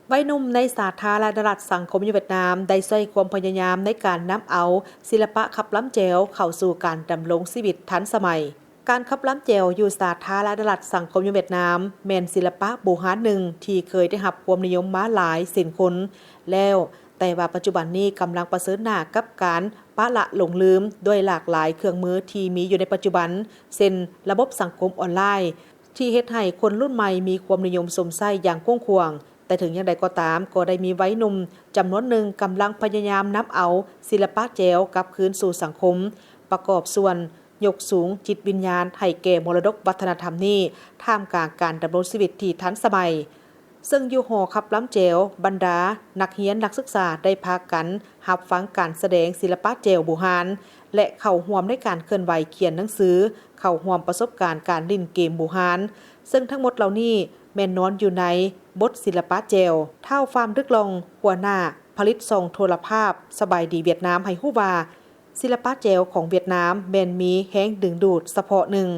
ໄວໜຸ່ມໃນສາທາລະນະລັດສັງຄົມນິຍົມຫວຽດນາມ ໄດ້ໃຊ້ຄວາມພະຍາຍາມໃນການນຳເອົາສິລະປະຂັບລຳແຈວເຂົ້າສູ່ການດຳລົງຊີວິດທັນສະໄໝ. ການຂັບລຳແຈວຢູ່ສາທາລະນະລັດສັງຄົມນິຍົມຫວຽດນາມ ແມ່ນສິລະປະບູຮານໜຶ່ງທີ່ເຄີຍໄດ້ຮັບຄວາມນິຍົມມາຫຼາຍເຊັ່ນຄົນແລ້ວ, ແຕ່ວ່າປັດຈຸບັນນີ້ກຳລັງປະເຊີນໜ້າກັບການປະລະຫຼົງລືມດ້ວຍຫຼາກຫຼາຍເຄື່ອງມືທີ່ມີຢູ່ໃນປັດຈຸບັນ ເຊັ່ນ ລະບົບສັງຄົມອອນລາຍ ທີ່ເຮັດໃຫ້ຄົນລຸ້ນໃໝ່ມີຄວາມນິຍົມຊົມໃຊ້ຢ່າງກວ້າງຂວາງ. ແຕ່ເຖິງຢ່າງໃດກໍຕາມ, ກໍໄດ້ມີໄວໜຸ່ມຈຳນວນໜຶ່ງກຳລັງພະຍາຍາມນຳເອົາສິລະປະແຈວກັບຄືນສູ່ສັງຄົມ, ປະກອບສ່ວນຍົກສູງຈິດວິນຍານໃຫ້ແກ່ມໍລະດົກວັດທະນະທຳນີ້ ທ່າມກາງການດຳລົງຊີວິດທີ່ທັນສະໄໝ. ເຊິ່ງຢູ່ຫໍຂັບລຳແຈວ, ບັນດານັກຮຽນນັກສຶກສາໄດ້ພາກັນຮັບຟັງການສະແດງສິລະປະແຈວບູຮານ ແລະ ເຂົ້າຮ່ວມໃນການເຄື່ອນໄຫວຂຽນໜັງສື, ເຂົ້າຮ່ວມປະສົບການການຫຼິ້ນເກມບູຮານ, ເຊິ່ງທັງໝົດເຫຼົ່ານີ້ແມ່ນນອນຢູ່ໃນບົດສິລະປະແຈວ. ທ້າວ ຟາມ ດຶກລ່ອງ, ຫົວໜ້າຜະລິດຊ່ອງໂທລະພາບສະບາຍດີຫວຽດນາມ ໃຫ້ຮູ້ວ່າ ສິລະປະແຈວຂອງຫວຽດນາມແມ່ນມີແຮງດຶງດູດສະເພາະໜຶ່ງ,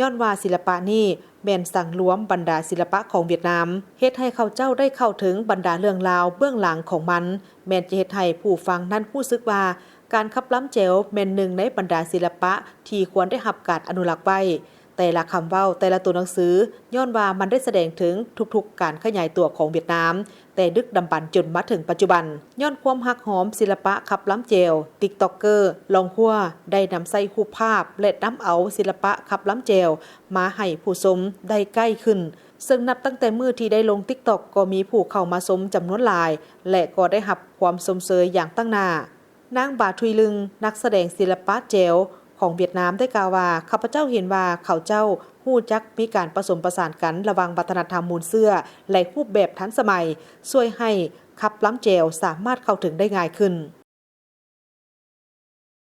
ຍ້ອນວ່າສິລະປະນີ້ແມ່ນສັງລວມບັນດາສິລະປະຂອງຫວຽດນາມ, ເຮັດໃຫ້ເຂົາເຈົ້າໄດ້ເຂົ້າເຖິງບັນດາເລື່ອງລາວເບື້ອງຫຼັງຂອງມັນ, ແມ່ນຈະເຮັດໃຫ້ຜູ້ຟັງນັ້ນຮູ້ສຶກວ່າ ການຂັບລຳແຈວແມ່ນໜຶ່ງໃນບັນດາສິລະປະທີ່ຄວນໄດ້ຮັບການອະນຸລັກໄວ້. ແຕ່ລະຄຳເວົ້າ, ແຕ່ລະຕົວໜັງສື, ຍ້ອນວ່າມັນໄດ້ສະແດງເຖິງທຸກໆການຂະຫຍາຍຕົວຂອງຫວຽດນາມ, ແຕ່ດຶກດຳບັນຈົນມາເຖິງປັດຈຸບັນ. ຍ້ອນຄວາມຮັກຫອມສິລະປະຂັບລຳແຈວ, ຕິກຕ໋ອກເກີ້ ລອງຮົວ ໄດ້ນຳໃຊ້ຮູບພາບ ແລະ ນຳເອົາສິລະປະຂັບລຳແຈວມາໃຫ້ຜູ້ຊົມໄດ້ໃກ້ຂຶ້ນ, ເຊິ່ງນັບຕັ້ງແຕ່ມື້ທີ່ໄດ້ລົງຕິກຕ໋ອກ ກໍມີຜູ້ເຂົ້າມາຊົມຈຳນວນຫຼາຍ ແລະ ກໍໄດ້ຮັບຄວາມຊົມເຊີຍຢ່າງຕັ້ງໜ້າ. ນາງ ບາ ທຸຍລຶງ, ນັກສະແດງສິລະປະແຈວຂອງຫວຽດນາມ ໄດ້ກ່າວວ່າ, ຂ້າພະເຈົ້າເຫັນວ່າເຂົາເຈົ້າຮູ້ຈັກມີການປະສົມປະສານກັນລະຫວ່າງວັດທະນະທຳມູນເຊື້ອ ແລະ ຮູບແບບທັນສະໄໝ, ຊ່ວຍໃຫ້ຂັບລຳແຈວສາມາດເຂົ້າເຖິງໄດ້ງ່າຍຂຶ້ນ.